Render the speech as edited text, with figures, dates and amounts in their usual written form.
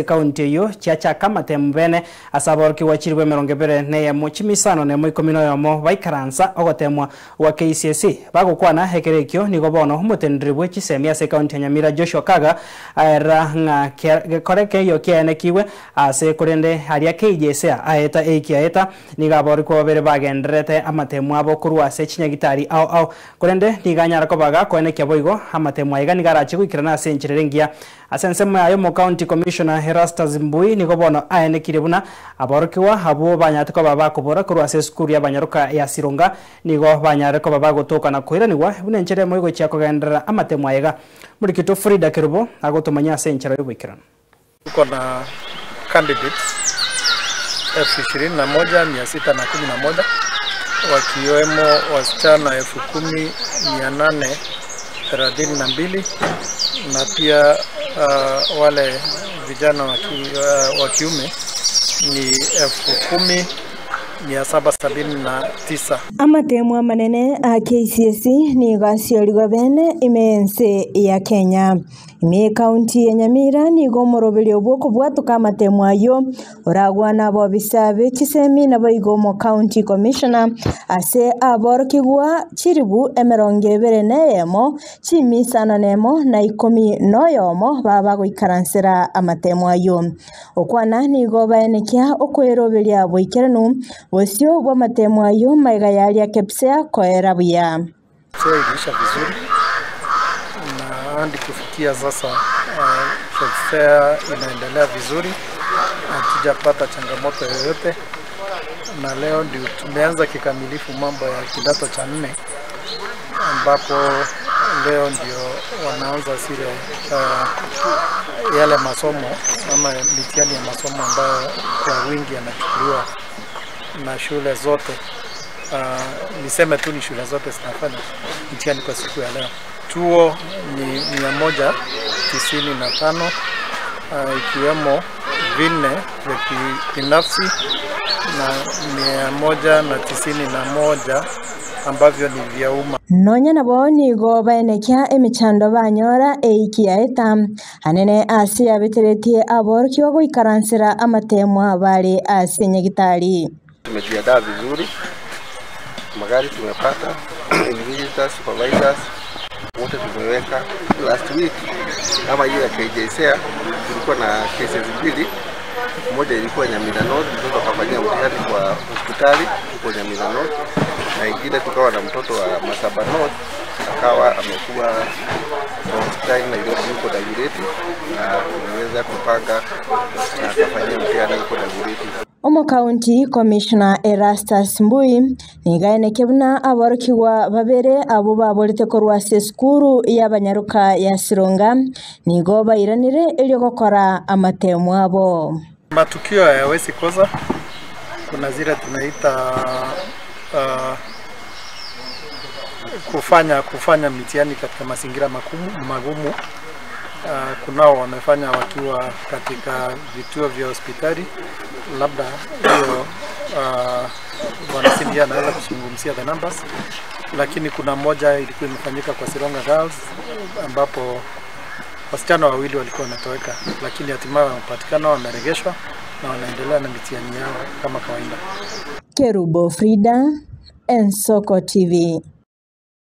Ekaunti eyio chiachaka amatemu bene ase aborokigwa chilifu 21 chimisano nemo 11 baikaransa ogotemwa gwa KCSE. Bagokwana ekero ekio nigo bono omoteneneri bwe chisemi ase ekaunti ya Nyamira Joshua Kaga aerera ng'a gekore keiyo kiaenekigwe ase korende aria KJSEA aeta eiki aeta nigo aborokigwa babere bagendererete amatemu abo korwa ase chinyagitari ao ao korende nigo anyara koba gakoenekia boigo amatemu aiga nigo arache goikerana ase enchera ere engiya. Ase ensemo yaye Omocounty Commissioner Erastus Mbui nigo bono aenekirie buna aborokigwa abwo banyarete koba bakobora korwa ase esukuru y'abanyaroka ya Sironga nigo banyarire koba bagotoka na koiranigwa buna enchera emo egochia kogenderera amatemo ayega. Morikito Frida Kerubo agotomanyia ase enchera y'oboikeranu. Tuko na candidates elfu ishirini na moja mia sita na kumi na moja wakiwemo wasichana 10,832 na pia wale vijana wa kiume ni 10,779. Amatemo amanene a KCSE nigo asiorigwe bene ime y'ense ya Kenya. Ime y'Ekaunti ya Nyamira nigo omoroberio bw'okobwatoka amatemo ayio oragwane abobisa be chisemi naboigo Omocounty Commissioner ase aborokigwa chiribu 21, chimia isano nemo na 11 baba bagoikaransera amatemo ayio. Okwana nigo baenekia okweroberia boikeranu bosio bw'amatemo ayio maiga yaria KPSEA koera buya. KPSEA iliisha vizuri na hadi kufikia sasa KPSEA inaendelea vizuri, hatujapata changamoto yoyote, na leo ndio tumeanza kikamilifu mambo ya kidato cha nne, ambapo leo ndio wanaanza zile yale masomo ama mitihani ya masomo ambayo kwa wingi yanachukuliwa na shule zote. Niseme tu ni shule zote zinafanya mtihani kwa siku ya leo. Chuo ni 195 ikiwemo vinne vya kibinafsi na 191 ambavyo ni vya umma. Nonya nabo nigo baenekia emechando banyora eiki yaeta anene ase yabeteretie aborokigwa goikaransera amatemo bare ase nyagitari. Tumejiandaa vizuri, magari tumepata, invigilators, supervisors wote tumeweka. Last week kama hiyo ya KJSEA tulikuwa na cases mbili, moja ilikuwa Nyamira North, mtoto akafanyia mtihani kwa hospitali huko Nyamira North, na ingine tukawa na mtoto wa Masaba North akawa amekuwa kwa hospitali Nairobi huko Dagoretti, na tumeweza kupanga na akafanyia mtihani huko Dagoretti. Omocounty Commissioner Erastus Mbui nigaeneke buna aborokigwa babere abo baborete korwa ase esukuru y'abanyaruka ya Sironga nigo bairanire erio gokora amatemo abo. Matukio hayawezi kosa. Kuna zile tunaita kufanya mitihani katika mazingira magumu. Kunao wamefanya wakiwa katika vituo vya hospitali, labda hiyo Bwana Cindy anaweza kuzungumzia the numbers, lakini kuna moja ilikuwa imefanyika kwa Sironga Girls ambapo wasichana wawili walikuwa wanatoweka, lakini hatimaye wamepatikana, wameregeshwa na wanaendelea na mitihani yao kama kawaida. Kerubo Frida, Ensoko TV.